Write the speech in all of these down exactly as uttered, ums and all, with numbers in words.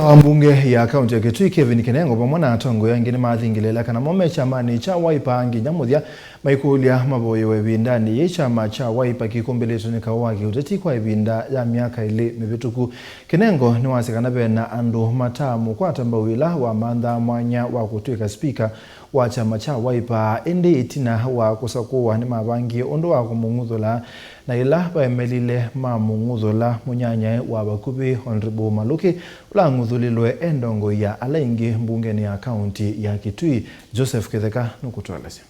Wa mbunge ya kaunti ya Kitui, Kevin Kinengo, vamwe na atongoi angĩ nĩmathingĩlĩĩla kana mo me kyamanĩ kya Wiper nginya mũthya, maikũlya mavoyewe ĩvindanĩ yĩĩ kyama kya Wiper kĩkũmbĩlĩtwe nĩ kaũ wa kĩũteti kwa ĩvinda ya myaka ĩlĩ mĩvĩtũku. Kinengo nĩwasya kana ve na andũ mataamũkwata mbau ĩla wamanthaa mwanya wa kũtw'ĩka spika wa kyama kya Wiper, ĩndĩ ĩtina wa kũsakũwa nĩmavangie ũndũ wa kũmũng'uthũla, na yĩla vaemelile mamũng'uthũla, mũnyanyae wa vakuvĩ Honorable Maluki, ũla ang'uthũlilwe e ndongoi ya ala aingĩ mbungenĩ ya kaunti ya Kitui, Joseph Kĩtheka, nũkũtũelesya.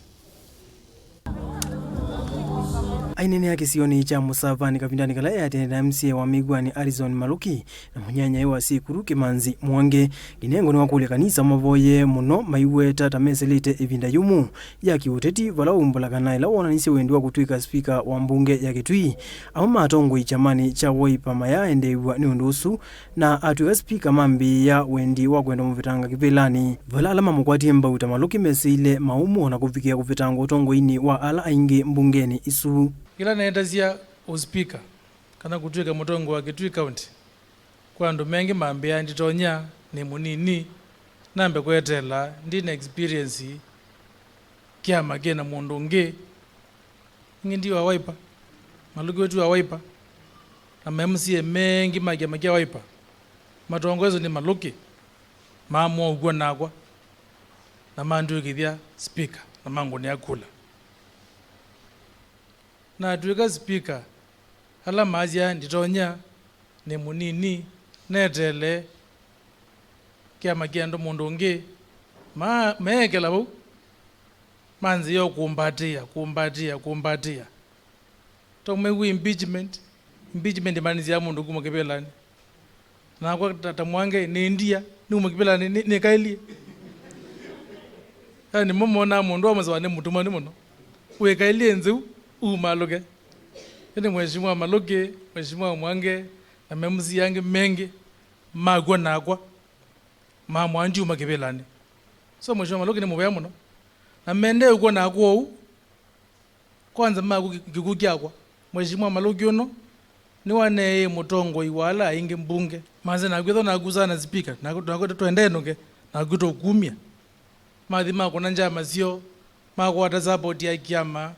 Aineenea kĩsionĩ kya Mũsavanĩ kavindanĩ kala eatene na M C A wa Mĩw'anĩ Harrison Maluki na mũnyanyae wa Sikulu Kĩmanzi Mwangi, Kinengo nĩwakũlya kanisa mavoye mũno maiweta ta mesĩlĩte ĩvinda yũmũ ya kĩũteti, vala waumbũla kana ĩla wonanisye wendi wa kũtw'ĩka spika wa mbunge ya Kitui. Amwe ma atongoi kyamanĩ kya Wiper mayaaendeew'a nĩ ũndũ ũsu, na atw'ĩka spika mambĩĩa wendi wa kwenda mũvetanga kĩvĩlanĩ, vala ala mamũkwatie mbau ta Maluki mesĩile maũmũ o na kũvikĩa kũvetangwa ũtongoinĩ wa ala aingĩ mbungenĩ ĩsu. Ĩla neetasya ũspika kana kũtw'ĩka mũtongoi wa Kitui County, kwa andũ mengĩ mambĩaa nditonya, nĩ mũnini, nambe kweteela, ndi na experience kyama kĩ na mũndũ ũngĩ. Ningĩ ndi wa Wiper, Maluki wetu wa Wiper, na ma M C A mengĩ ma kyama kya Wiper matongoeswe nĩ Maluki maamũa ũkw'o nakwa, na mandw'ĩkĩthya spika, na mangũnĩa kula. Natw'ĩka spika, ala maasya nditonya, nĩ mũnini, neteele, kyama kĩ andũ mũndũ ũngĩ, ma-, meekela vau, manzĩa o kũmbatĩĩa, kũmbatĩĩa, kũmbatĩĩa. Twaumĩw'a impeachment, impeachment ĩmaanisyaa mũndũ kuma kĩvĩlanĩ. Nakwa ta, ta Mwangi, nĩ ndia, numa kĩvĩlanĩ, nĩ, nĩkaĩlye. Yani, mo monaa mũndũ wa mũsewa nĩ mũtumanu mũno. Wĩkaĩlye nzeu, umalũke. Ĩndĩ Mheshimiwa Maluki, Mheshimiwa Mwangi, na ma M C A angĩ mengĩ, makw'a nakwa, mamwaa ndiuma kĩvĩlanĩ. So, Mheshimiwa Maluki nĩ mũvea mũno. Na mendee ũkw'o nakwa ũu, kwanza maku kĩ-, kĩkw'ũ kyakwa. Mheshimiwa Maluki ũno, nĩwaneeie mũtongoi wa ala aingĩ mbunge. Manze nakwĩthwa nakusaa na spika, naku-, naku twendenũke, naku tũkumya. Mathi makũna njama syoo, makwata support ya kyama,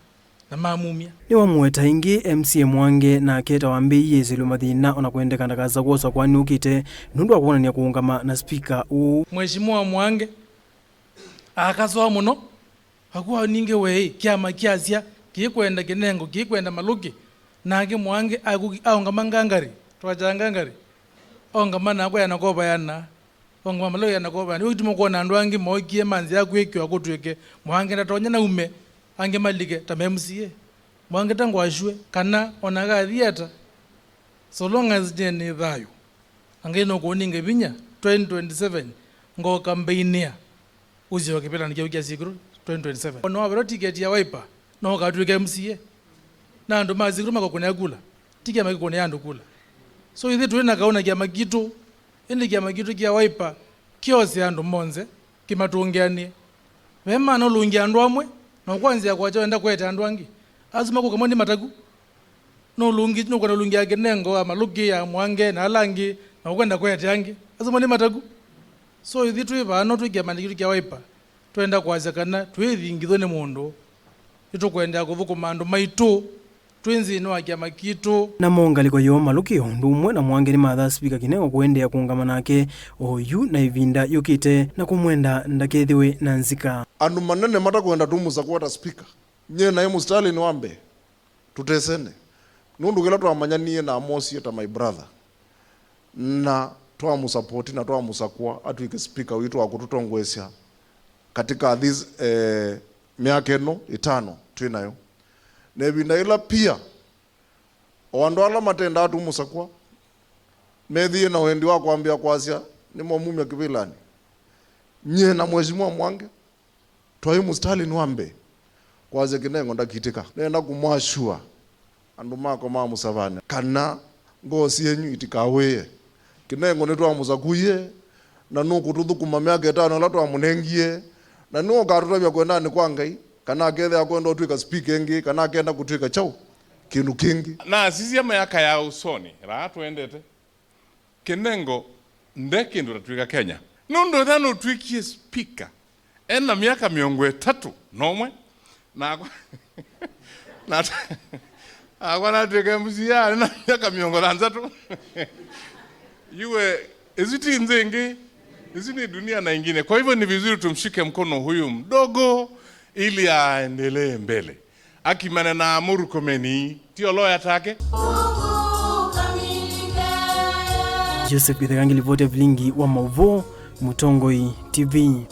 na mamumya. Nĩwamũweta ĩngĩ M C A Mwangi, nake ta wambĩĩie ĩsĩlwe mathĩna, ona kwendeka ndakasa kwosa kwani ũkĩte, nũndũ wa kwonany'a kũũngama na spika ũũ. Mheshimiwa Mwangi akasũa mũno, akw'a ningĩ weĩ, kyama kyasya kĩkwenda Kinengo, kĩkwenda Maluki, nake Mwangi aku-, aũngama ngangari, twakyaa ngangari, aũngama nakwa yana kova yana. Ongo wa Maluki na kova nĩ ũituma kwona andũ angĩ mookie manzĩa kwĩkĩwa kũtw'ĩke Mwangi ndatonya naume, angĩ malike ta ma M C A. Mwangi ta ngwashw'e kana ona akathi ata. So long as nyie nĩ thayũ, na Ngai nũkũninga vinya, twenty twenty-seven ngoka mbeinĩa ũseo kĩvĩlanĩ kĩu kya Sikulu twenty twenty-seven. Ona waverwa tiketi ya Wiper, no ũkatw'ĩke M C A. Na andũ ma Sikulu makakũnĩa kula. Ti kĩama kĩkũnĩa andũ kula. So ithyĩ twĩ na kaũ na kĩama kitũ, ĩndĩ kĩama kitũ kya Wiper kyose andũ monthe, kĩmatũngĩanĩe. Ve maana ũlũngĩa andũ amwe, na ũkwanzĩa kwakya wenda kũete andũ angĩ. Asu makũka mo nĩ mataku. Nũlũngi-, nũkwenda ũlũngĩa Kinengo, ya Maluki, ya Mwangi, na ala angĩ, na ũkwenda kũete angĩ. Asu mo nĩ mataku. So ithyĩ twĩ vaa no twĩ kĩamanĩ kitũ kya Wiper. Twenda kwasya kana twĩthingithwe nĩ mũndũ, nĩtũkũendeea kũthũkũma andũ maitũ twĩ nthĩnĩ wa kĩama kitũ. Namo ngalĩko yoo Maluki o ũndũ ũmwe na Mwangi nĩmathaa Spika Kinengo kũendeea kũũngama nake o yu na ĩvinda yũkĩte na kũmwenda ndakethĩwe na nzika. Andũ manene matakwenda tũmũsakũa ta spika. Nyie naĩ mũsitalĩnĩ wa mbee. Tũtesene. Nũndũ kĩla twamanyanie na amwosie ta my brother. Na twamũsapoti na twamũsakũa atw'ĩke spika witũ wa kũtũtongoesya katika this, eh, myaka ĩno ĩtano twĩ nayo. Na ĩvinda yĩla pia, o andũ ala matendaa tũmũsakũa, methĩie na wendi wa kwambĩa kwasya nĩmomumya kĩvĩlanĩ. Nyie na Mheshimiwa Mwangi, twaĩ mũsitalĩnĩ wa mbee kwasya Kinengo ndakitĩka. Nĩenda kũmwasua andũ makwa ma Mũsavanĩ kana ngoo syenyu itikawĩe. Kinengo nĩtwamũsakũie, na nũkũtũthũkũma myaka ĩtano ĩla twamũnengie, na nĩwe ũkatũtavya kwendanĩ kwa Ngai, kana akethĩa akwenda ũtw'ĩka spika ĩngĩ, kana akenda kũtw'ĩka kyaũ kĩndũ kĩngĩ. Nasisya myaka ya ũsoni, ĩla tũendete. Kinengo nde kĩndũ tatwĩka Kenya. Nũndũ ethĩwa nũtw'ĩkie speaker ena myaka mĩongo ĩtatũ na ũmwe, nakwa nata- nakwa natw'ĩka M C A na myaka mĩongo thanthatũ. Iwe, ĩsu ti nthĩ ĩngĩ, ĩsu nĩ dunia na ingine. Kwa hivyo ni vizuri tumshike mkono huyu mdogo ili aendelee mbele. Akimane na mũrukomeni, ti oloya take. Joseph Gĩthekangi, livoti ya vilingi wa maũvoo, Mũtongoi T V.